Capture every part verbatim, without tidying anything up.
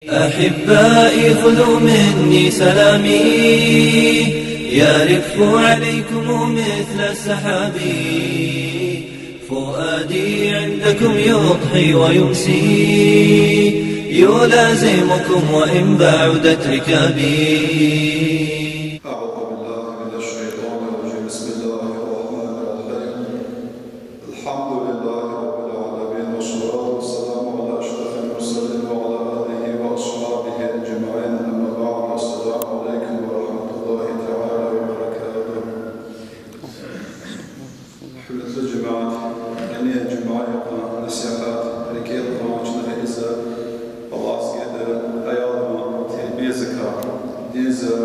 أحبائي خذوا مني سلامي، يرف عليكم مثل السحاب. فؤادي عندكم يضحي ويمسي، يلازمكم وإن بعدت ركابي. أعوذ بالله من الشيطان الرجيم. بسم الله الرحمن الرحيم. الحمد لله رب العالمين، والصلاة والسلام على أشرف المرسلين وعلى آله وأصحابه أجمعين. أما بعد، السلام عليكم ورحمة الله تعالى وبركاته. Гьуьрметли жемят, къенин жуьмя йикъан насигьат рикӀел кьун чна гьелиза, Аллагьди гайитӀа, аялрин тербиязикай, динза,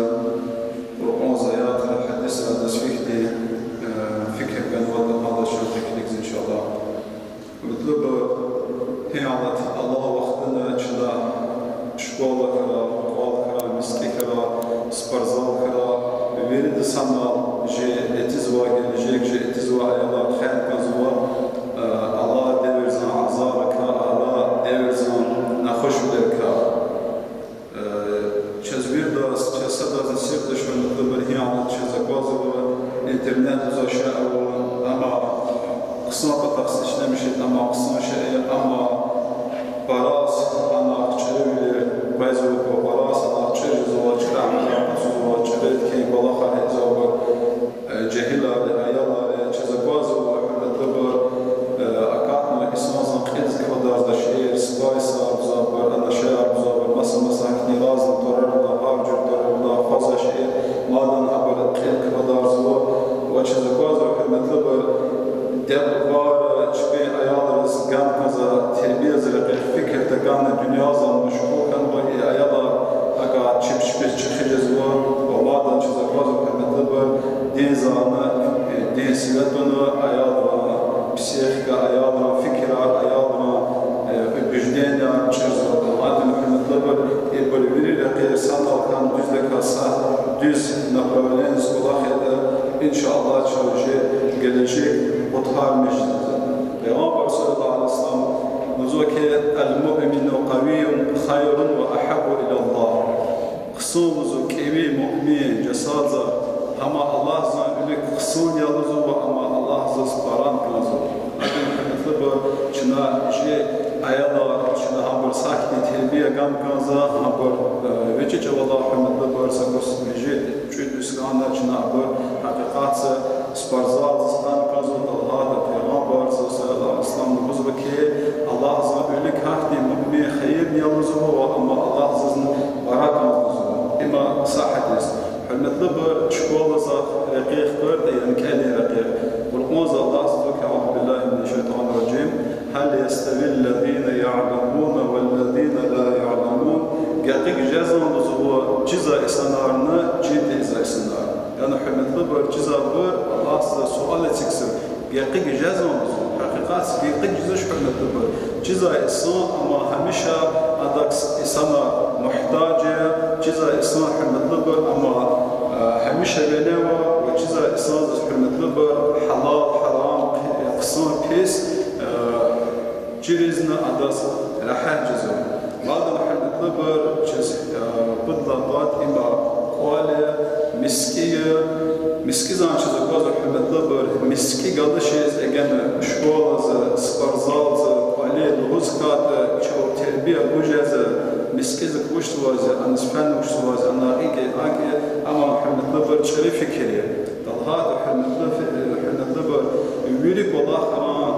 Къуръанза аятра, гьадисра, адаз фикир, э, фикир ганватӀа, гьадаз чун текилигза, иншаллагь. Гьуьрметлубур, гьи алат, алай вахтунда чна школа хьурай, кӀвал хьурай, мискӀин хьурай, спортзал хьурай, вирида санал жи этизвай, гележегда жи этизвай аялар хвена кӀанзава, э, алай девирзан азаррикай, алай девирзан нахушвилерикай. Э, чаз виридаз, чаз садазни сир туш, гьуьрметлубур, гьи алат чаз аквазва, интернетда заз шей ава, амма хъсан патахъ ишлемишиз, амма хъсан шей, амма парас анахъ чӀурувилер къвезва, парас анахъ чӀур жезва, чӀуру амалар къачузва, чӀуру рикӀин кӀвалахар ийизва. Э, жегьилар, аялар, чаз аквазва, гьуьрметлубур, э, акатна инсанзан кьилиз квадарзавай шейэр, спайсар гузавайбур, ана шейэр гузавайбур, маса-маса гьихьтин разный тӀварарилай, гьар жуьре тӀварарилай хъвазвай шейэр, мадни абур кьилиз квадарзава. Ва чаз аквазва, гьуьрметлубур, декъвар чпин аялриз гана кӀанзавай тербиядин рекьихъ фикир тагана, дуьньязан машгъул хьанва и аялар, акӀ чеб чпиз чӀехи жезва, ва мадни чаз аквазва, гьуьрметлубур, динзани, э, дин сиве туна, аялрин психика, аялрин фикирар, аялрин, э, убежденияр чирзава. Гьадан, гьуьрметлубур, ибур вири рекьер санал хьана, дуьздаказ са дуьз направлениедиз кӀвалахайтӀа, иншаллагь, чаз жи гележег къутармиш жезва. Пайгъамбар صلى الله عليه وسلم лугьузва хьи: المؤمن القوي خير وأحب إلى الله. Хъсан, лугьузва, кӀеви муъмин, жасаза, гьам Аллагьзан вилик хъсан я лугьузва, ва гьам Аллагьзаз паран кӀанзава. Гьадан, гьуьрметлубур, чна жи аялар, чна гьабуруз гьахьтин тербия гана кӀанзава, гьабур, э, вичи чӀавалай, гьуьрметлубур, са кӀус муьжуьд чӀуд йис хьана, чна абур гьакъикъатда спортзалдиз хтана кӀанзава, талгьатда Пайгъамбар صلى الله عليه وسلم лугьузва хьи, Аллагьзан вилик гьахьтин муъмин хийирни я лугьузва, ва гьам Аллагьзазни пара кӀанзава лугьузва. Има са гьадис. Гьуьрметлубур, школазахъ рекьихъ къведа, яни кӀелин рекьихъ. Къуръанза Аллагьди лугьузва хьи: أعوذ بالله من الشيطان الرجيم. هل يستوي الذين يعلمون والذين لا يعلمون. Гекъиг жезва лугьузва чизвай инсанарни, чин тийизвай инсанарни. Яни, гьуьрметлубур, чизвайбур, Аллагьди суал эцигзава. Гекъиг жезва лугьузва. Гьакъикъатда гекъиг жезвач, гьуьрметлубур. Чизвай инсан, амма гьамиша адакай инсанар мугьтаж я, чизвай инсан, гьуьрметлубур, амма, э, гьамиша винел ава, ва чизвай инсандиз, гьуьрметлубур, гьалал, гьарам, хъсан, пис, э, чиризни адаз регьят жезва. Мадни, гьуьрметлубур, чаз, э, пуд лагьай пад има кӀвал я, мискӀин я, мискӀинзан чаз аквазва, гьуьрметлубур, мискӀин галачиз, эгена школаза, спортзалза, кӀвале лугьуз хьайитӀа, чав тербия гуз жезва, мискӀинзак вучзаваз я, аниз фена вучзаваз я, ана икӀ я, акӀ я, амма, гьуьрметлубур, чӀуру фикир я. Талгьатда, гьуьрметлу фи-, э, гьуьрметлубур, вири кӀвалахрин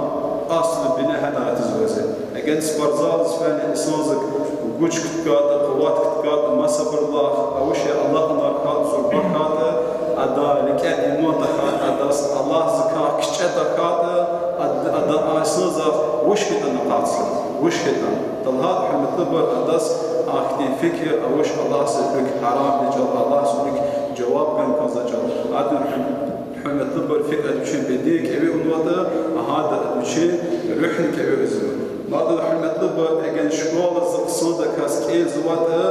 аслу бине гьана атизвазе. Эгер спортзалдиз фена инсанзак гуж куткайтӀа, къуват куткайтӀа, масабурлахъ авуш я алакьунар хьайитӀа, зурба хьайитӀа, адан рикӀе иман тахьайтӀа, адаз Аллагьдикай кичӀе тахьайтӀа, ад-, ада а инсанзахъ вуж хьайитӀани акъатзава, вуж хьайитӀани. Талгьатда, гьуьрметлубур, адаз ахьтин фикир авуш, Аллагьдин вилик гьарам я чӀал, Аллагьдин вилик жаваб гана кӀанзава чӀал. Адан гьуьрметлубур, фикир вичин беден кӀеви авунватӀа, гьада вичин руьгьни кӀеви авазва. Мадни, гьуьрметлубур, эгер школаза хъсандаказ кӀелзаватӀа,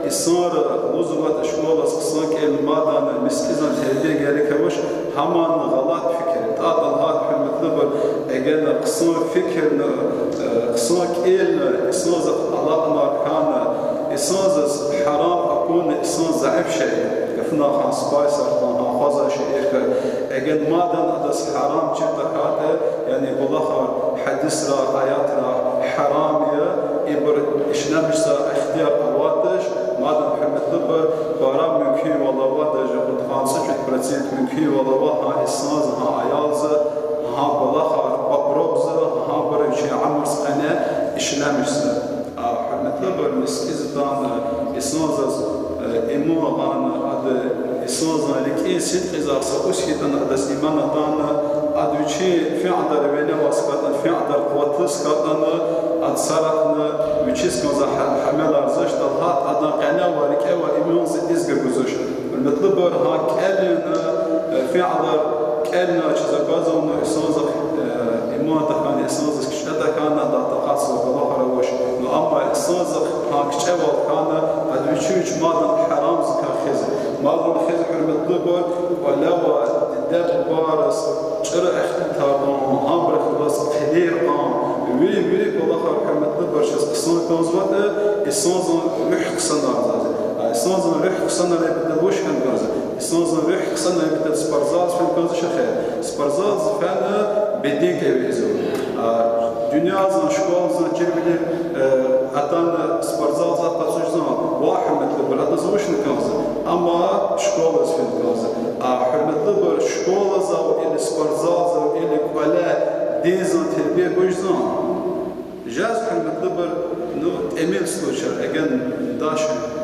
инсанри лугьузватӀа школаза хъсан кӀелна, мадни мискӀинзан тербия герек авач, гьамни гъалатӀ фикир я. ТӀа талгьатда, гьуьрметлубур, эгер хъсан фикирна, э, хъсан кӀелна, инсанзахъ алакьунар хьана, Гьа спайсар кьван, гьа хвазвай шейэр кьван, эгер мадни адаз гьарам чир тахьайтӀа, яни кӀвалахар, гьадисра, аятра гьарам я, ибур ишлемишзавай ихтияр авайди туш, мадни, гьуьрметлубур, пара мумкинвал ава, даже кьудкъанни цӀекӀуьд процент мумкинвал ава гьа инсанза, гьа аялза, гьа кӀвалахар, попробза, гьабур вичин уьмуьрдин къене ишлемишзавай. А, гьуьрметлубур, мискӀинза атана, инсанзаз, э, иман гъана, ада инсанзан рикӀин сидкьиз са кӀус хьайитӀани, адаз иман атана, ада вичин фиълар винел аваз хьайитӀани, фиълар къуватлу хьайитӀани, ада сарахъна, вичиз кӀанзавай гьа-, гьамал арзаш, талгьат адан къене авай, рикӀе авай иманза изгар гузвач. Гьуьрметлубур, гьа кӀелна, э, фиълар кӀелна, чаз аквазва инсанзахъ, э, иман тахьана, инсанзахъ кичӀе тахьана, адахъ такьатзавай кӀвалахар авач. Ну, амма инсанзахъ гьа кичӀевал хьана, ада вичи вич мадни гьарамзакай хизва. Мадни хизва, гьуьрметлубур, кӀвале авай диде-бубайриз чӀуру ихтилатар гун, абурухъ галаз хъилер кьун, вири, вири кӀвалахар, гьуьрметлубур, чаз хъсан кӀанзаватӀа, инсанзан руьгь хъсанарзава. А инсанзан руьгь хъсанарун патал вуч хьун кӀанзава? Инсанзан руьгь хъсанарун патал спортзалдиз фин кӀанзава чи хьи. Спортзалдиз фена беден кӀевзава. А дуьньядин школайрин чирвилер, э, атана спортзалдиз къачузвани, ва, гьуьрметлубур, адаз вучна кӀанзава? Амма школадиз фин кӀанзава. А, гьуьрметлубур, школадизва или спортзалдизва или кӀвале динзан тербия гузвани? Жезва, гьуьрметлубур, ну, тӀимил случай, эгер даш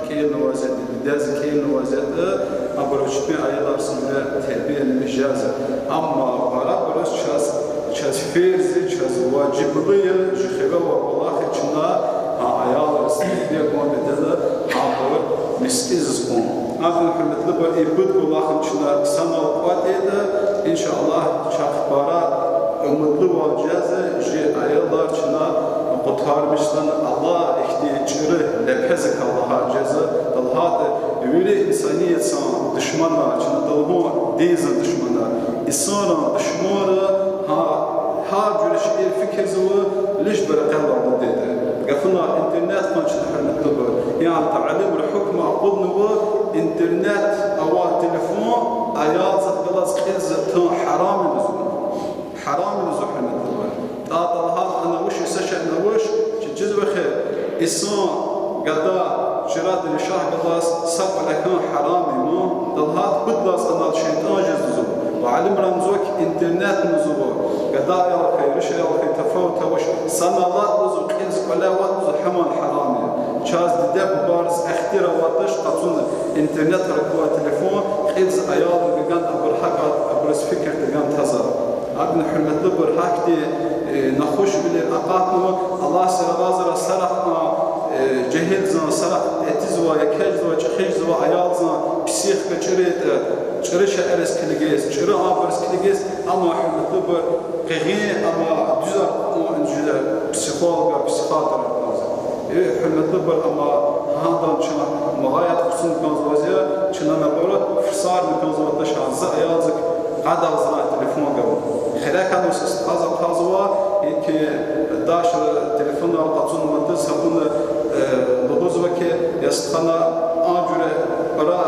кӀелнаваз ятӀа, дидедиз кӀелнаваз ятӀа, абур вичпин аялар садра тербия миш жезва. Амма барабуруз чаз, чаз ферз я, чаз важиблу я, жи хиве авай кӀвалах я чна гьа аялриз тербия гун патал, гьабур мискӀиндиз кьун. Гьакӏни, гьуьрметлубур, и пуд кӀвалахни чна санал кӀватӀ ийида, иншаллагь, чахъ пара умудлувал жезва, жи аялар чна къутармишзава, Аллагь ихьтин чӀуру лепезакай лагьай жезва, талгьайтӀа вири инсаниятдин душманар, чна талгьун динзан душманар, инсанрин душманар, гьа, гьар жуьре шейэр фикирзава, лишб рекьелай алудайди. Гафуна интернет къванцин, гьуьрметлубур, яни алимри гьукум акъуднава, интернет авай телефон аялдихъ галаз кьилиз тун гьарам я лугьузва. Гьарам я лугьузва, гьуьрметлубур. ТӀа талгьайтӀа ана вуч, са шейни авач, чи чизва хьи, инсан, гада, чирад ришагъ галаз са кӀвале хьун гьарам я, ну, талгьайтӀа пуд лагьай анал шейтӀан жезва лугьузва. Ва алимри лугьузва хьи, интернетни лугьузва, гада аял хьи, руш аял хьи, тафават авач, санал алатӀа лугьузва, кьилиз кӀвале аватӀа лугьузва, гьамни гьарам я. Чаз диде-бубайриз ихтияр авайди туш къачуна интернет ракъурай телефон, кьилиз аялрин гуьгъуьна абур гьакӀ, абуруз фикир тагун тазва. Гьакӏни, гьуьрметлубур, гьахьтин, э, нахушвилер акъатнава, Аллагьди рагъазра сарахъ, э, жегьилдин, сарахъ этизвай, экечӀзавай, чӀехичӀзавай аялдин психика чӀуру ятӀа, чӀуру шейэриз килигиз, чӀуру абуруз килигиз, амма, гьуьрметлубур, къигъин, амма дуьзар кьун жеда психологар, психиатрар кваз. Э, гьуьрметлубур, амма гьадан чна мугъаят хъсан кӀанзавайди я, чна наоборот фурсатни кӀанзавайди туш, за аялдик къадагъзавай телефон гвай. Хире хьанва са стхаз акъвазва, икӀ дашра телефонар къачунвайди туш, гьакьван, э, лугьузва хьи, я стхана, а жуьре пара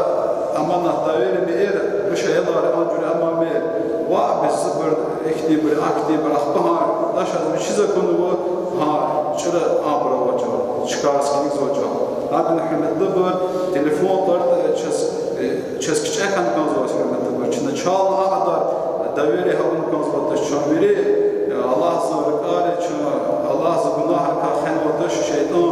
аманат, доверие мийир, руш аялар а жуьре аманмир. Ва бес зубур ихьтинбур, ахьтинбур, ахпа гьа дашаз вичиз акунва, гьа чӀуру абур авачӀа, чкайриз килигзавачӀа. Гьакӏни, гьуьрметлубур, телефон къварт, э, чаз, э, чаз кичӀе хьана кӀанзавайди, гьуьрметлубур. Чна чал а кьадар доверие авун кӀанзавайди туш, чун вири, э, Аллагьдин ракӀари, чун Аллагьдин гунагьрикай хвенвайди туш, шейтӀан,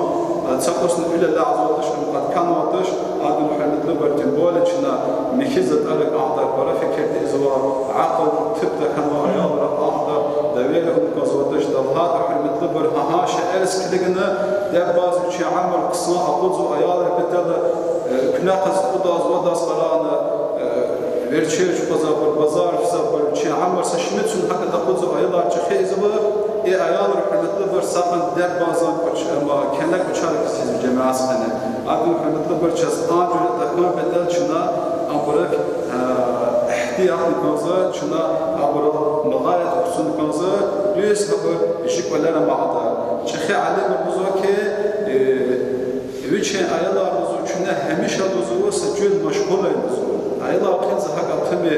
э, цакусни вил алакьзавайди туш, ам къатканвайди туш, гьакӏни, гьуьрметлубур, тем более чна михьи затӀарик а кьадар пара фикир тийизвай, акьул туб тахьанвай аялрик а кьадар доверие авун кӀанзавайди туш, талгьайтӀа, гьуьрметлубур, гьа, гьа шейэриз килигна, диде-бубадиз вичин уьмуьр хъсан акъудзавай аялрин патал, э, куьне къаз кьудаз, вадаз къарагъна, э, верчер чукьвазва, базар физва, вичин уьмуьр са шумуд йис гьакӀ акъудзавай аялар чӀехи ийизва, и аялри, гьуьрметлубур, сакъан диде-бубадин кӀвач-, ама, кӀеле кӀвачерик физва жемятдин къене. Гьакӏни, гьуьрметлубур, чаз а жуьре тахьун патал чна абурик, э, ихтиятни кӀанзава, чна абурал мугъаят хъсан кӀанзава, дуьз гьабур жи кӀвалера мадни. ЧӀехи алимри лугьузва хьи, э, вичин аялар лугьузва, куьне гьамиша лугьузва са чуьл машгъул ая лугьузва. Аялар кьилиз гьакӀ атуми,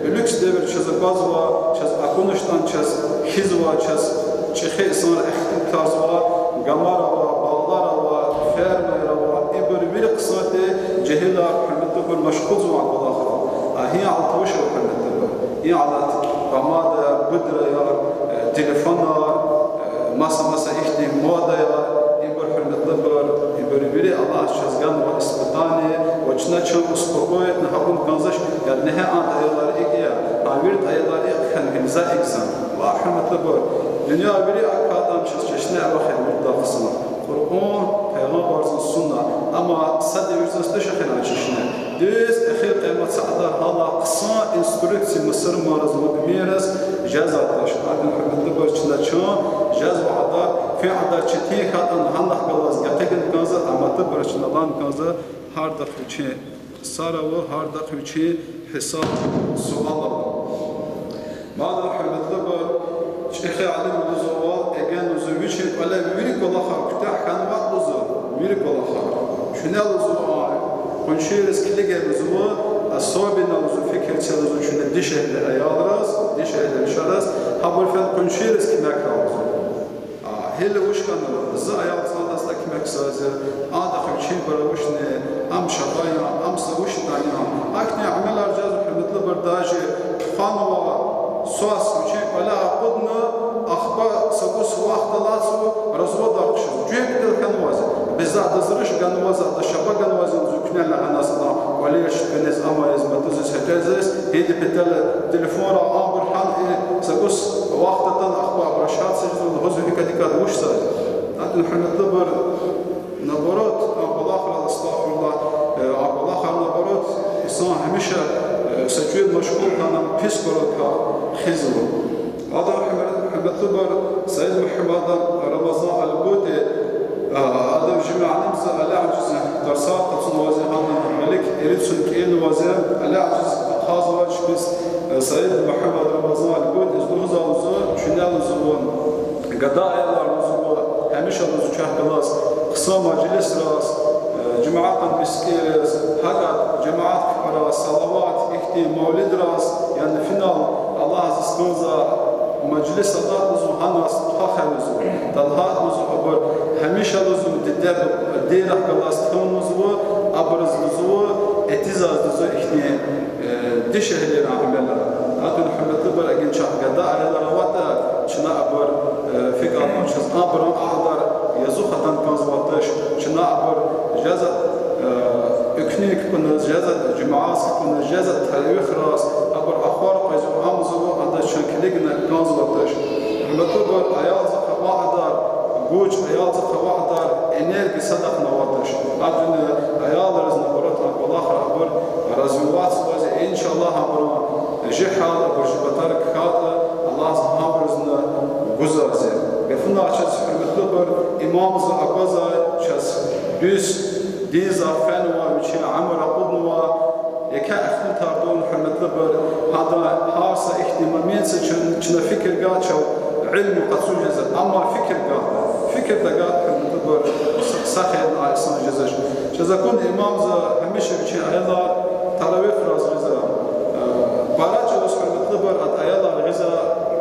вилик девир чаз аквазва, чаз акунач ятӀани чаз хьизва, чаз чӀехи инсанар ихтилатзава, гамар ава, баллар ава, фермаяр ава, ибур вири хъсан тир, жегьилар, гьуьрметлубур, машгъулзава а кӀвалахрал. А гьи алат вуч я, гьуьрметлубур? И алат помада я, пудра я, э, телефонар, э, маса-маса ихьтин мода я, ибур, гьуьрметлубур, ибур вири Аллагьди чаз ганва испытание, ва чна чун успокоитьна гьакьун кӀанзавач, яд негьа ада аялар икӀ я, а вирида аялар икӀ хьана, гила за икӀ я. Ва, гьуьрметлубур, дуьнья вири акатдани чаз чешне авахьна вирида хъсан. Къуръан, пайгъамбардин сунна, амма са девирзаз тушир хьана чешне. Дуьз эхир къематза кьадар гьала хъсан инструкция мусурманриз, муъминриз жезвайди туш. Гьадин, гьуьрметлубур, чна чун жезва кьадар, фин кьадар четин хьайитӀани гьанахъ галаз гекъигун кӀанзава, амма туба чна лагьун кӀанзава, гьардахъ вичин сар ава, гьардахъ вичин гьисаб-суал ава. Мад, гьуьрметлубур, чӀехи алим лугьузва, эгер лугьузва вичин кӀвале вири кӀвалахар куьтягь хьанватӀа лугьузва, вири кӀвалахар, чуьне лугьузва, къуншийриз килигин лугьузва, особенно лугьузва, фикир це лугьузва чуьне дишегьли аялриз, дишегьли рушариз, гьабур фена къуншийриз куьмек авазва. А, гьеле вуч хьана, зи аял цӀалдазла куьмек гузвайди, адахъ вичин пара вучни, ам шаба я, ам са вуч ятӀани я. Ахьтин амалар жезва, гьуьрметлубур, даже тухванва, свас вичин кӀвале акъудна, ахпа са кӀус вахт алатзава, разводдал хъжезва. Жуьб тел хьанвази, бес адаз руш ганвази, адаз шаба ганвази, зун куьнелни гьанасна, кӀвалер чутквениз, амайиз, матузиз, гьекьезиз, гьиди патал телефонра абур хьана, и са кӀус вахт атана, ахпа обращаться жезва, лугьузва, гьикӀ-гьикӀ вуч ятӀа. Гьадин, гьуьрметлубур, наоборот, а кӀвалахрал, астагъфируллагь, э, а кӀвалахар, наоборот, инсан гьамиша, э, са чӀуьд машгъул хьана, пис кварал хизва. Ада, гьуьрметлубур, Саид Мугьаммад Рамазан Аль-Бути, а, ада чи муаллимди, Алажиз тарсар къачунвайди, гьадан вилик ирицун кӀелнавайди, Алажиз хазва чпиз, э, Саид Мугьаммад Рамазан Аль-Бутидиз лугьузва, лугьузва, чуьне лугьузва, гада аялар лугьузва, гьамиша лугьузва чахъ галаз хъсан мажлисраз, э, жемятдин мискӀинриз, гьакӀ жемят кпӀараз, салават, ихьтин мавлидраз, яни финал Аллагьдиз кӀанзавай мажлис алатзава, гьаназ тухвана лугьузва. Талгьат лугьузва абур, гьамиша лугьузва диде-бубадихъ галаз тун лугьузва, абуруз лугьузва, этизвай лугьузва ихьтин, э, дишегьлийрин амалар. Гьадин, гьуьрметлубур, эгер чахъ гада аялар аватӀа, чна абур, э, фикирда чаз абурун агъдар язух атун кӀанзавайди туш, чна абур жезва, э, экуьнин кпӀуниз, жезва жемятдиз кпӀуниз, жезва таравигьраз, абур ахвар къвезва, амзава, адаз чун килигна кӀанзавайди туш. Гьуьрметлубур, аялдихъ авай кьадар гуж, аялдихъ авай кьадар энергия садахъни авайди туш. Гьадин аялриз, наоборот, а кӀвалахар абур развиваться ийиз, иншаллагь, абурун жи гьал, абур жи патарихъ хьайитӀа, Аллагьди гьабурузни гузвайди. Гафуналди чаз, гьуьрметлубур, имамди аквазвай, чаз дуьз динда фенвай, вичин уьмуьр акъуднавай, еке ихтилатар тавуна, гьуьрметлубур, гьада гьар са ихьтин моментда чна, чна фикир гайи чӀал, илим къачуз жезва, амма фикир гайи, фикир тагайди, гьуьрметлубур, са-, са хейлин а инсан жезвач. Чаз акуна, имамди гьамиша вичин аялар таравигьраз гъизва, э, пара чӀавуз, гьуьрметлубур, ада аялар гъизва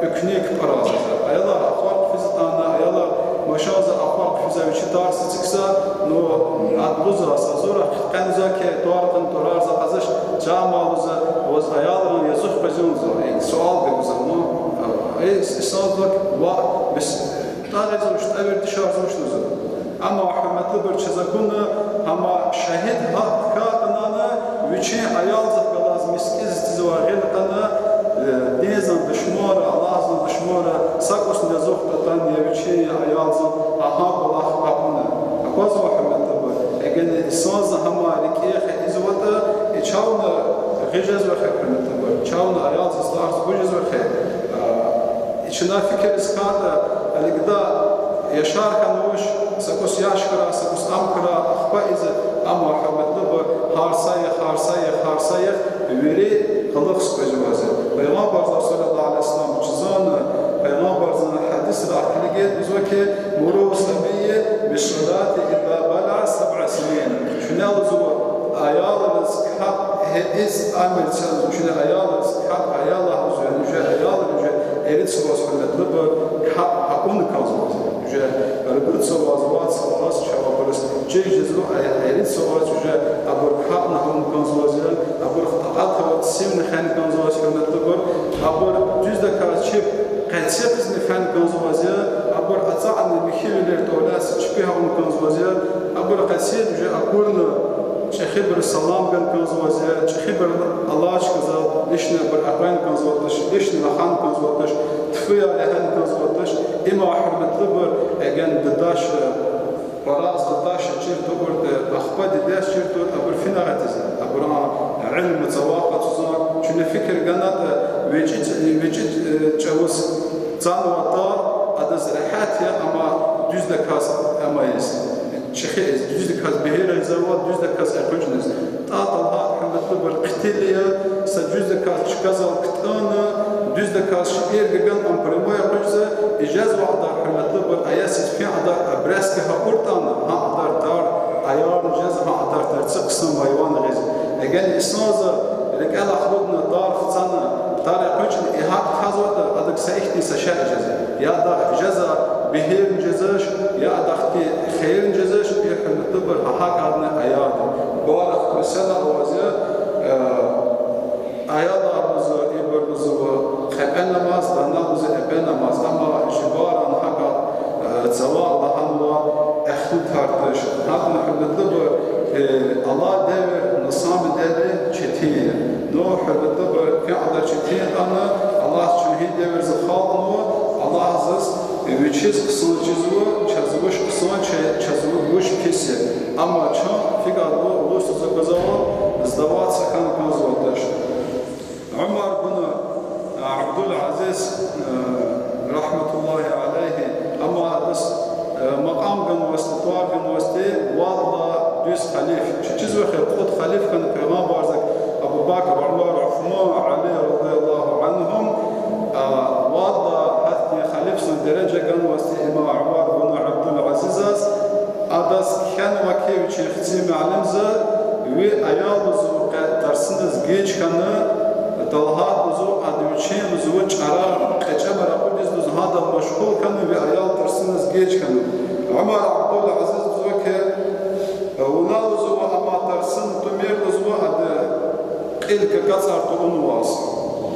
экуьнин кпӀараз гъизва. Аялар ахвар хъфизватӀани, аялар машинда ахвар хъфизва, вичи тарс эцигзава, ну, ада лугьузва, са зуракь хъиткьензава хьи, тӀвар кьуна тӀварар за кьазвач, чан ман лугьузва, ваз аялрин язух къвезва лугьузва, э, суал гузва, ну, э, э, инсандик ва бес тӀа гъизвач, тӀа вердишарзавач лугьузва. Амма, гьуьрметлубур, чаз акуна, гьама шагьид гьакӀ хьайитӀани, вичин аялдихъ галаз мискӀиндиз тизвай гъил кьуна, э, динзин душманри, Аллагьдин душманри са кӀусни язух татани я вичин, я аялдин, а гьа кӀвалах акуна. Аквазва, гьуьрметлубур, эгер инсанди гьама рикӀе хьайизватӀа, и чавни гъиз жезва хьи, гьуьрметлубур, чавни аялдиз тарс гуз жезва хьи, а, и чна фикириз кӀанда, алигда яшар хьанвач, са кӀус яш хьурай, са кӀус ам хьурай, ахпа ийиз, амма, гьуьрметлубур, гьар са яхъ, гьар са яхъ, гьар са яхъ вири къулухъ къвезвайди. Пайгъамбарза, صلى الله عليه وسلم, чизан, Пайгъамбарзан гьадисра килигиз лугьузва хьи, مروا الصبي بالصلاة إذا بلغ سبع سنين. Чуьне лугьузва аялриз капӀ Из амир цаз чуьне аялриз, гьакӀ аялар уже, уже аялар уже эрицваз, гьуьрметлубур, гьакӀ гьакӀуна кӀанзаваз. Уже рубрицаваз, вацваз, чавабуруз чир жезва, ай-, эрицваз уже абур гьакӀна гьакӀуна кӀанзаваз я, абур хтакьатав сивни хвена кӀанзаваз, гьуьрметлубур, абур дуьздаказ чеб къецихъизни фена кӀанзаваз я, абур ацӀакьна михьивилер тӀваляз чпи гьакӀуна кӀанзаваз я, абур къецин уже акурна чӀехибуруз салам гана кӀанзаваз я, чӀехибур алай чкадал лишни абур акъвена кӀанзаватӀаш, лишни рахана кӀанзаватӀаш, тфуяр ягъана кӀанзаватӀаш, има, гьуьрметлубур, эгер дидеяр пара аз дидеяр чир тавуртӀа, ахпа дидеяр чир тавуртӀа, абур фин агъатизва, абурун илим цава къачузва, чуьне фикир ганатӀа, вичӀи, вичӀи, э, чӀавуз цанватӀа, адаз регьят я, амма дуьздаказ, амма из чӀехи, дуьздаказ бегьер ийизвай, дуьздаказ экъечӀиз. ТӀа талгьа, гьуьрметлубур, хъуьтуьл я, са дуьздаказ чкадал кутӀунна, дуьздаказ шиир гана, ам прямой экъечӀзава, ижазва адар, гьуьрметлубур, ая сифин адар обрезки гьа уртӀана, гьа адар тар аярни жез, гьа адар тарцихъсан майван гъиз. Эгер инсанза рикӀелай хлудна тар хцана, тар экъечӀна, и гьакӀ казватӀа, адак са ихьтин са шей жезва. Я адахъ жезва бегьерни жезвач, я адахъди хийирни жезвач, я, гьуьрметлубур, гьа гьакӀ адни аярди. Бубайрихъ месела авазва, э, аялар лугьузва, ибур лугьузва кьепӀе намаз, дана лугьузва эпӀе намаз, амма жибаран гьакӀ, э, цава лагьанва эхтилатар туш. Гьакӏни, гьуьрметлубур, э, алай девир на самом деле четин я. Ну, гьуьрметлубур, кьве адар четин ана, Аллагьди чун гьи девирза халкьнава, Аллагьди заз, э, вичиз хъсан чизва, чаз вуч хъсан, ча-, чаз вуч пис я. Амма чун фикирда лугьуз аквазва, сдаваться хьана кӏанзаватӏа. Умар бин, э, Абдул-Азиз, э, рахматуллагьи алейгьи, амма адаз, э, макьам ганвайди, тӏвар ганвайди, вад лагьай дуьз халиф. Чизва хьи, кьуд халиф хьана Пайгъамбардик: Абу Бакр, Умар, Усман, Али радияллагьу анхум, э, вад лагьай гьахьтин халифдин дережа ганвайди имам Умар бин Абдул-Азизаз. Адаз кхьенва хьи вичин хци муаллимза, ви аял лугьузва къе тарсуниз геж хьана, талгьай лугьузва, ада вичин лугьузва чӏарар кьечӏемар акъудиз лугьузва, гьадал машгъул хьана, ви аял тарсуниз геж хьана. Умар Абдул-Азиз лугьузва хьи, вуна лугьузва, амма тарсуни тумир лугьузва, ада кьил какацӏар тавунваз.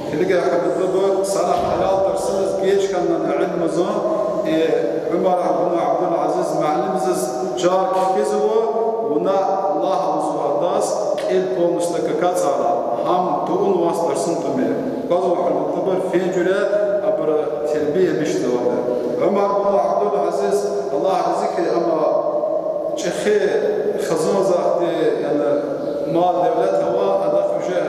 Килиг, гьуьрметлубур, садахъ аял тарсуниз геж хьана, илим узун, э, Умар бин Абдул-Азиз муаллимзаз чар кхьизва, вуна лагь лугьузва адаз, кьил полностью какацӏара, гьам тавунваз тарсуни тумир. Квазва, гьуьрметлубур, фин жуьре абуру тербия мишзаватӏа. Умар бин Абдул-Азиз, Аллагь рази хьуй, амма чӏехи хизандихъди, яни мал-девлет ава, адахъ уже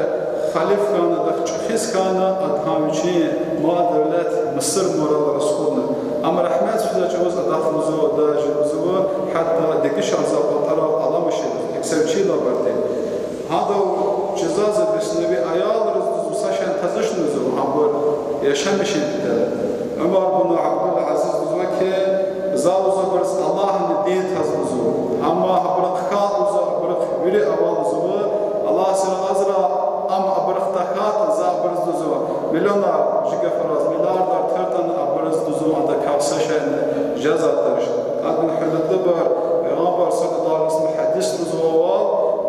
халиф хьана, адахъ чӏехиз хьана, ада гьам вичин мал-девлет Мисрдал расходна. Амма рагьмет физвай чӏавуз адахъ лугьузва, даже лугьузва, гьатта дегишарзавай патарал аламишиз, эксерчила барди. Гьадал чизва за бес ви аялриз лугьузва са шейни тазвачни лугьузва, абур яшамишин диде. Умар бин Абдул-Азиз лугьузва хьи, за лугьузва абуруз Аллагьдин дин таз лугьузва. Амма абурухъ хьайитӏа лугьузва, абурухъ вири авай лугьузва, Аллагьди заз разирай, ам абурухъ тахьайтӏа за абуруз лугьузва миллионар, жи гафараз, миллиардар тиртӏани абуруз лугьузва адакай са шейни жезватӏа. Гьакӏни, гьуьрметлубур, Пайгъамбар саллаллагьу алейгьи ва саллам гьадис лугьузва,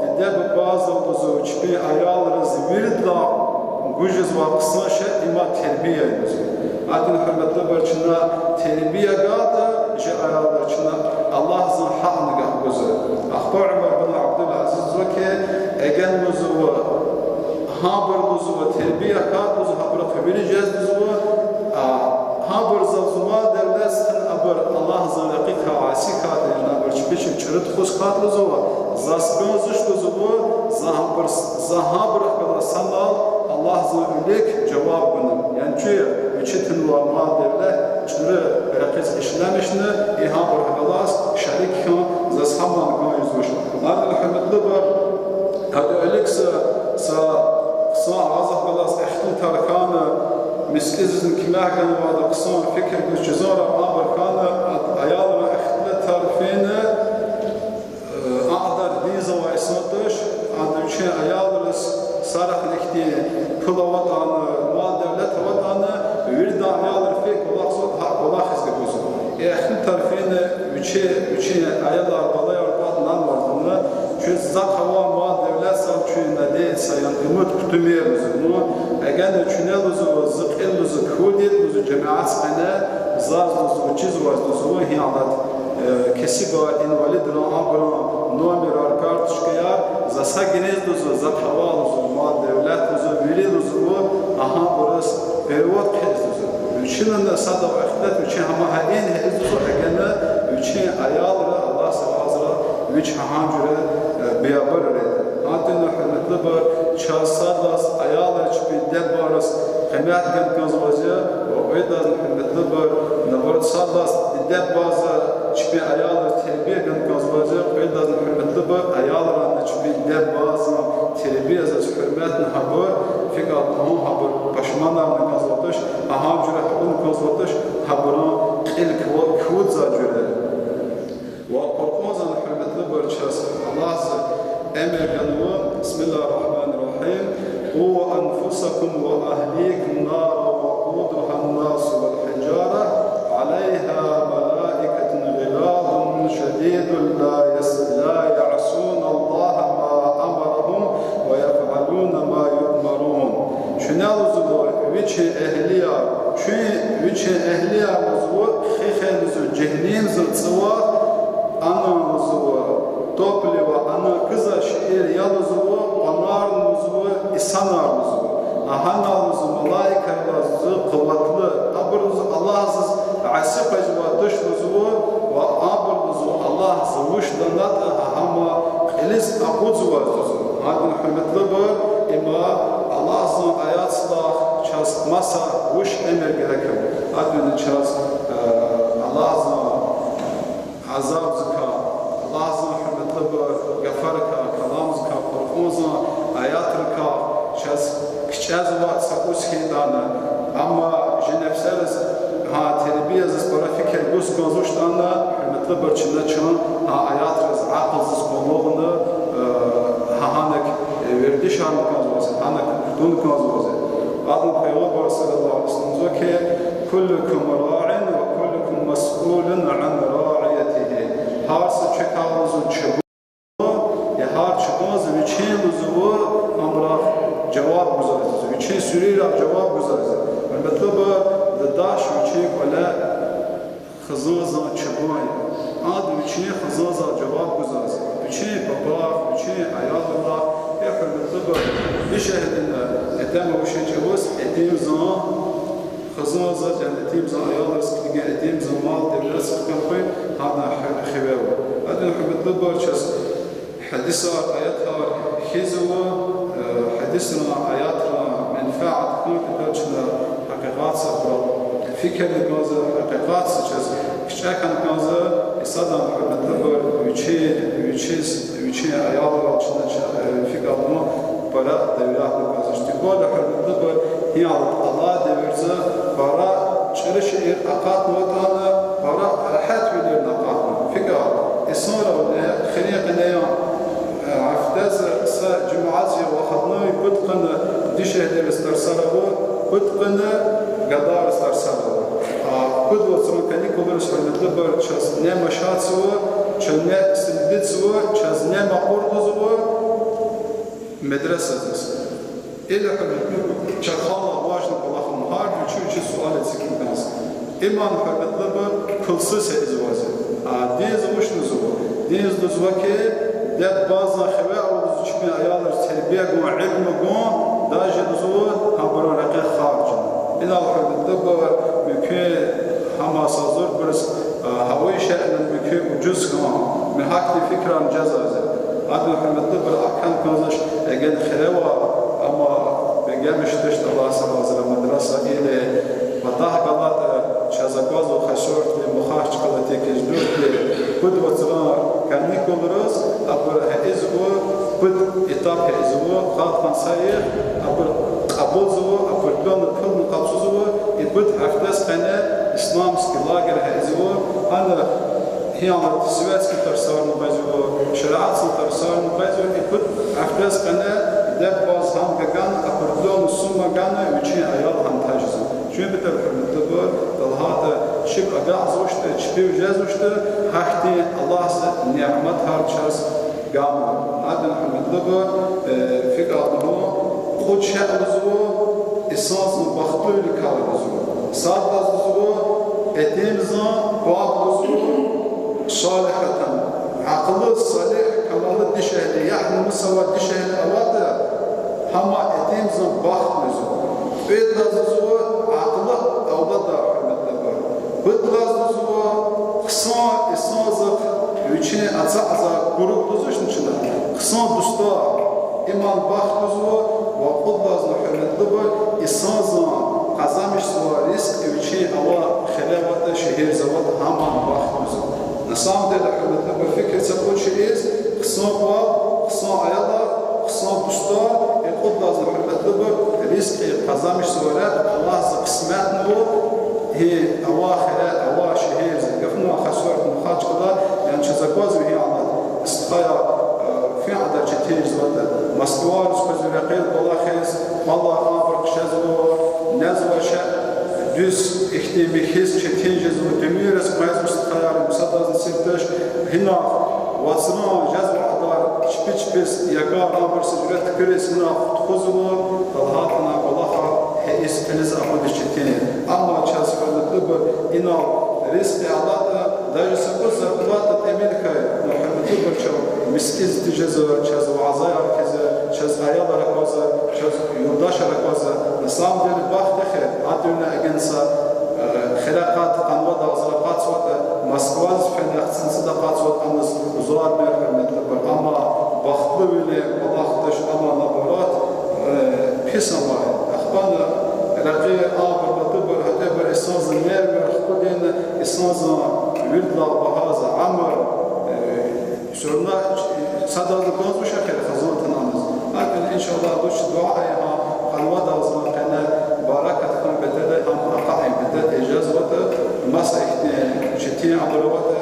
диде-бубадиз лугьузва чпин аялриз виридалай гуж жезвай хъсан шей има тербия я лугьузва. Гьакӏни, гьуьрметлубур, чна тербия гайитӏа жи аялриз, чна Аллагьдин гьакъ нагагь гузва. Ахпа Умар бин Абдул-Азиз лугьузва хьи, эгер лугьузва гьабур лугьузва тербия хьайитӏа лугьузва, гьабурухъ вири жез лугьузва, а, гьабур заз мал-девлет хьана, абур Аллагьдин рекьикай аси хьайитӏа, яни абур чпи чӏуру тухуз хьайитӏа лугьузва, заз кӏанзавач лугьузва, за гьабур, за гьабурухъ галаз санал Аллагьдин вилик жаваб гана. Яни чун вичи тунвай мал-девлет чӏуру рекьиз ишлемишна, и гьабурухъ галаз шерик хьун заз гьамни кӏан ийизвач. Гьакӏни, гьуьрметлубур, гьада вилик са, са хъсан агъзурдахъ галаз ихтилатар хьана, мискӏиндизни куьмек ганвайди хъсан фикир гуз чизанра абур хьана, аялрин ихтилатар фена, э, а адар динзавай инсан туш, ада вичин аялриз Чи вичин аялар, балаяр кӀватӀнавайди я, чуьз захъ авай мал-девлетдал чуьн надеяться авун, умуд кутумир лугьузва. Эгер чуьне лугьузва, зи кьил лугьузва, куьн лугьузва, жемятдин къене, заз лугьузва, чизваз лугьузва, гьи алад, э, кесибрин, инвалидрин, абурун номерар, карточкаяр, за са гуьниз лугьузва, захъ авай лугьузва мал-девлет лугьузва, вири лугьузва, агьабуруз перевод хъийиз лугьузва. Вичинни садав ихтилат, вичи гьама гьа ин хъийиз лугьузва, эгер вичин аялри, Аллагьдиз рази хьурай, вич гьа жуьре, э, биябур ред. Гьадин, гьуьрметлубур, чаз садаз аялриз, чпин диде-бубайриз къимет гун кӀанзавайди я, ва кьведазни, гьуьрметлубур, наоборот, садаз диде-бубайриз чпин аялриз тербия гун кӀанзавайди я, кьведазни, гьуьрметлубур, аялрани чпин диде-бубайриз тербия ийиз, гьуьрметни гьабур, фикӀа гьабур пашманарни кӀанзавайди туш, агьа жуьре гьабур кӀанзавайди туш, гьабурун кьил ква-, кваз жуьре. Ва Къуръанда, гьуьрметлубур, чаз Аллагьди эмир ганва: بسم الله الرحمن الرحيم. قوا أنفسكم وأهليكم نارا وقودها الناس والحجارة عليها ملائكة غلاظ شديد لا يس-، لا يعصون الله ما أمرهم ويفعلون ما يؤمرون. Чуьне лугьузва вичин эгьлияр, чуьн вичин эгьлияр лугьузва, хихел лугьузва жегьеннемдин цӀувад, ана лугьузва, топливо, ана кваз шейэр я лугьузва, къванерни лугьузва, инсанарни лугьузва. Агьана лугьузва малаикрилай лугьузва къуватлу, абур лугьузва Аллагьдиз аси къвезвай туш лугьузва, ва абур лугьузва Аллагьди вуч лагьайтӀа гьам кьилиз акъудзавайди я лугьузва. Гьадин, гьуьрметлубур, има Аллагьдин аятлай чаз маса вуч эмир герек я. Гьадин чаз, э, Аллагьдин азабдикай, Аллагьдин, гьуьрметлубур, гафарикай, каламдикай, Къуръандин аятрикай чаз кичӀезвай са кӀус хьайитӀани. Амма чи нефсериз гьа тербиядиз пара фикир гуз кӀанзавачтӀани, гьуьрметлубур, чна чун гьа аятриз акьулдиз къуллугъна, э, гьанаг, э, вердишарна кӀанзавази, гьанаг кутуна кӀанзавази. Адан Пайгъамбар صلى الله عليه وسلم лугьузва хьи: كلكم راع وكلكم مسؤول عن رعيته. Гьар са чкадал лугьузва чубан, я гьар чубанди вичин лугьузва амрай жаваб гузвайди я, вичин суьруьрай жаваб гузвайди я. Гьуьрметлубур, дадаш вичин кӀвале хизандин чубан я. Ада вичин хизандиз жаваб гузвайди я. Вичин папарихъ, вичин аялрихъ, э, гьуьрметлубур, дишегьлидин этем авачир чӀавуз, этемдин хизандиз, яни этемдин аялриз, килигин этемдин мал-девлетдиз хкун хьи, гьадан хиве ава. Гьадин, гьуьрметлубур, чаз гьадисар, аятар хьизва, э, гьадисрин, аятрин менфят хьун патал чна гьакъикъатдиз фикирна кӀанзава, гьакъикъатдиз чаз кичӀе хьана кӀанзава, и садан, гьуьрметлубур, вичин, вичиз, вичин аялрал чна, чна, э, фикӀ авун, пара девлетни кӀанзава. Тем более, гьуьрметлубур, гьи алад, алай девирда пара чӀуру шейэр акъатнаватӀани, пара регьятвилерни акъатнава. ФикӀ авун, инсанрал вине, хирин къене я, э, гьафтеда са жуьмядин выходной, пуд къене дишегьлийриз тарсар ава, пуд къене гадайриз тарсар ава. А пуд вацран каникулриз, гьуьрметлубур, чаз нема шадзава, чаз не следитзава, чаз нема акъудзава медресадиз. Или, гьуьрметлубур, чахъ алай важный кӀвалах ава, гьар вичи-вичи суал эцигун кӀанзава. Иман, гьуьрметлубур, пулсуз ийизвайди я. А динди вуч лугьузва? Динди лугьузва хьи, диде-бубадин хиве ава лугьузва чпин аялриз тербия гун, илим гун, даже лугьузва гьабурун рекье харжна. Инал, гьуьрметлубур, мумкин гьамаз гьазурбуруз, а, гьавай шейэр мумкин ужуз хьана, михьакди фикирар жезвайди я. Гьадин, гьуьрметлубур, ахкам кӀанзавач, эгер хирева, амма бегенмиш туштӀа, Аллагьдиз рази хьурай, медреса или патахъ галатӀа, чаз аквазва Хасавюртда, Махачкъалада, Кечдуртда, пуд вацран каникулриз, абур гьа ийизва, пуд этап гьа ийизва, къад-къад са йикъ, абур кьабулзава, абур пелни пулни къачузва, и пуд гьафтедин къене исламский лагерь гьа ийизва, гьана гьи алад, светский тарсарни къвезва, шариатдин тарсарни къвезва, и пуд гьафтедин къене диде-бубадиз гьам гана, определённый сумма гана, вичин аял гьам тежезва. Чун патал, гьуьрметлубур, лагьайтӀа чеб агакьзавачтӀа, чпив жезвачтӀа, гьахьтин Аллагьза няматар чаз гана. Гьадан, гьуьрметлубур, э, фикӀа лугьун, кьуд шей лугьузва, инсанзан бахтлувиликай лугьузва. Сад лугьузва, итимзан паб лугьузва, салигьатан, акьуллу, салигь, камаллу дишегьли, яхь-намус авай дишегьли аватӀа, гьам итимзан бахт лугьузва. Кьвед лугьузва, акьуллу авлад, гьуьрметлубур. Пуд лугьузва, хъсан инсанзахъ вичин ацукьзавай курукӀ лугьузвачни чна, хъсан дустар, им бахт лугьузва, ва кьуд лугьузва, гьуьрметлубур, инсанзан къазанмишзавай ризкь вичин авай хире аватӀа, шегьерза аватӀа, гьам бахт лугьузва. На самом деле, гьуьрметлубур, фикир це кьуд шейиз: хъсан паб, хъсан аялар, хъсан дустар, и кьуд лугьузва, гьуьрметлубур, ризкь къазанмишзавай рехъ Аллагьза къисметнава, и авай хире, авай шегьерза. Гафуна хасварт Махачкъала, яни чаз аквазва гьи алад, стхаяр, э, фин кьадар четин жезватӀа, Москвадиз къвезва рекьел кӀвалахиз, малар абур хъжезва, незвай шей дуьз ихьтин михьиз четин жезва, дуьмуьраз къвезва стхаяр, садазни сир туш, гьинал вацран жезва кьадар, чпи чпиз якӀар абур сиз жуьре туькӀуьриз, гьинал тухузва, лагьайтӀани кӀвалахар гьа и кьилиз акъудиз четин я. Амма чаз, гьуьрметлубур, инал ризкьи алатӀа, даже са кӀус зарплата тӀимил хьайи, ну, гьуьрметлубур, чав мискӀиндиз тежезва, чаз вязаяр кхьизва, чаз аялар аквазва, чаз юлдашар аквазва. На самом деле, бахт я хьи, гьа дуьнья агенса, э, хире акъат, къанни вад агъзур акъатзаватӀа, Москвадиз фена хцин цада акъатзаватӀа, аниз узармир, гьуьрметлубур. Амма бахтлувилин кӀвалах туш, амма наоборот, э, пис амай. Ахпа рекье абур, батӀубур, гьатӀебур инсанзан нервар хкудин, инсанзан виридалай багьа за уьмуьр, э, всё равно садазни кӀанзавач эхир, хизан атанамаз. Гьакӏни, иншаллагь, лучше дуьа ая, гьа къанни вад агъзурни къене баракат хьун патал, гьам акъатун патал, жезватӀа, маса ихьтин четин абур аватӀа,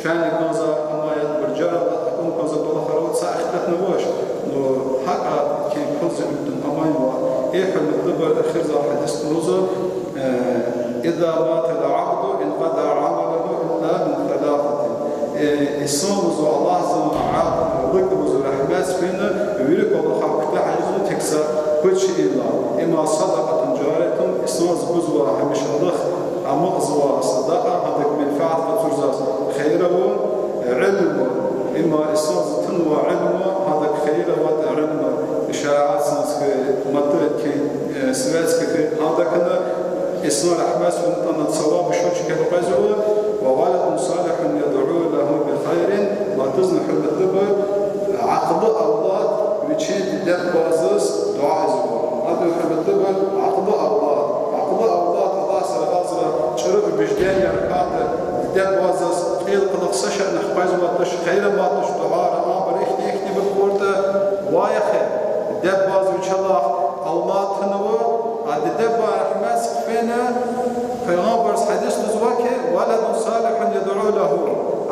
фена кӀанзава, амма я буржар акун кӀанзавай кӀвалахар ава, са ихтилатни авач. Ну, гьакӀ а кин кузин умтун амайвал. Э, гьуьрметлубур, эхирдай гьадис лугьузва, э, إذا مات العبد انقطع عمله إلا من ثلاثة. Э, инсан лугьузва, Аллагьзан абур, лукӀ лугьузва, рагьметдиз фена, вири кӀвалахар куьтягь жезва тек са пуд шейинал. إما صدقة جارية, инсанза гузва гьамишалугъ амукьзавай садакьа, гьадак менфят къачурзавай хийир ава, علم, إما инсанза тунвай илим, гьадак хийир аватӀа, علم, шариатдин хьи, мад хьи, э, светский хьи, гьадакай инсан рагьметдиз фена, саваб шад чкадиз къвезва, وولد صالح يدعو له بخير, мадни, гьуьрметлубур, акьуллу авлад вичин диде-бубадиз дуьа ийизва. Гьадин, гьуьрметлубур, акьуллу авлад, акьуллу авлад Аллагьза рагъазра чӀуру убежденияр хьайитӀа, диде-бубадиз кьил-кьулухъ са шейни хквезватӀа туш, хийир аватӀа туш, дуьа авур, абур ихьтин-ихьтинбур хьайитӀа, вай эхир, диде-бубадиз вичелай авлад тунва, а диде-бубадин рагьметдиз хъфена, Пайгъамбарди гьадис лугьузва хьи, ولد صالح يدعو له,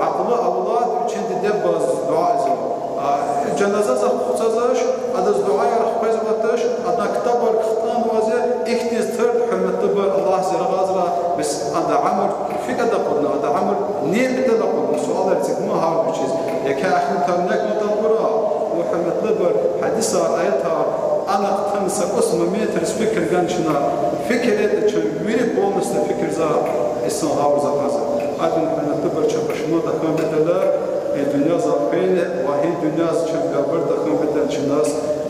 акьуллу авлад вичин диде-бубадиз дуьа ийизва. А, жаназа хквезвач, адаз дуьаяр хквезвач, адан ктабар хтанвач, ихьтин тир, гьуьрметлубур, Аллагьза рагъазра, бес адан уьмуьр фикӀад акъудна, адан уьмуьр небдал акъудна, суалар эцигна гьар вичиз. Яке ахьтин тар нек мадал гура, ну, гьуьрметлубур, гьадисар, аятар, ана хтана са кӀус моментриз фикир гана чна, фикир ятӀа чун вири полностью фикирзавай инсан гъавурда акъвазда. Гьадин, гьуьрметлубур, чун пашман тахьун патал, э, дуьньядиз хвена ва гьи дуьньядиз чун габур тахьун патал чна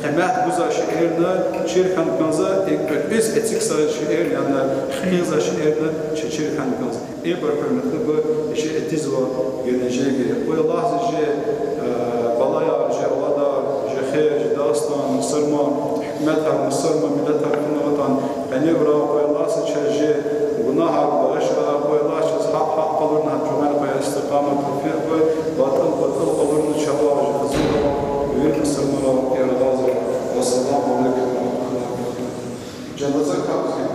къимет гузвай шейэрни чир хьана кӀанзава, э, кӀватӀиз эцигзавай шейэр, яни хкизавай шейэрни чи чир хьана кӀанзава. Ибур, гьуьрметлубур, чи этизвай гележег я. Къуй Аллагьза чи, э, балаяр, чи авладар, чи хер, чи Дагъустан, мусурман гьукуматар, мусурман миллетар хьун аватӀани, къенин урал къуй Аллагьза чаз чи гунагьар багъишай, къуй Аллагьза чаз гьахъ гьахъ къалурна, гьакӀ жугъун къуй, истикъамат тавфикъ гуй, батӀул батӀул къалурна чавай, чи хизандивай, вири мусурманривай, я Аллагьза. Вассаламу алейкум ва рахматуллагьи ва баракатугьу. Жаназа капӀзава.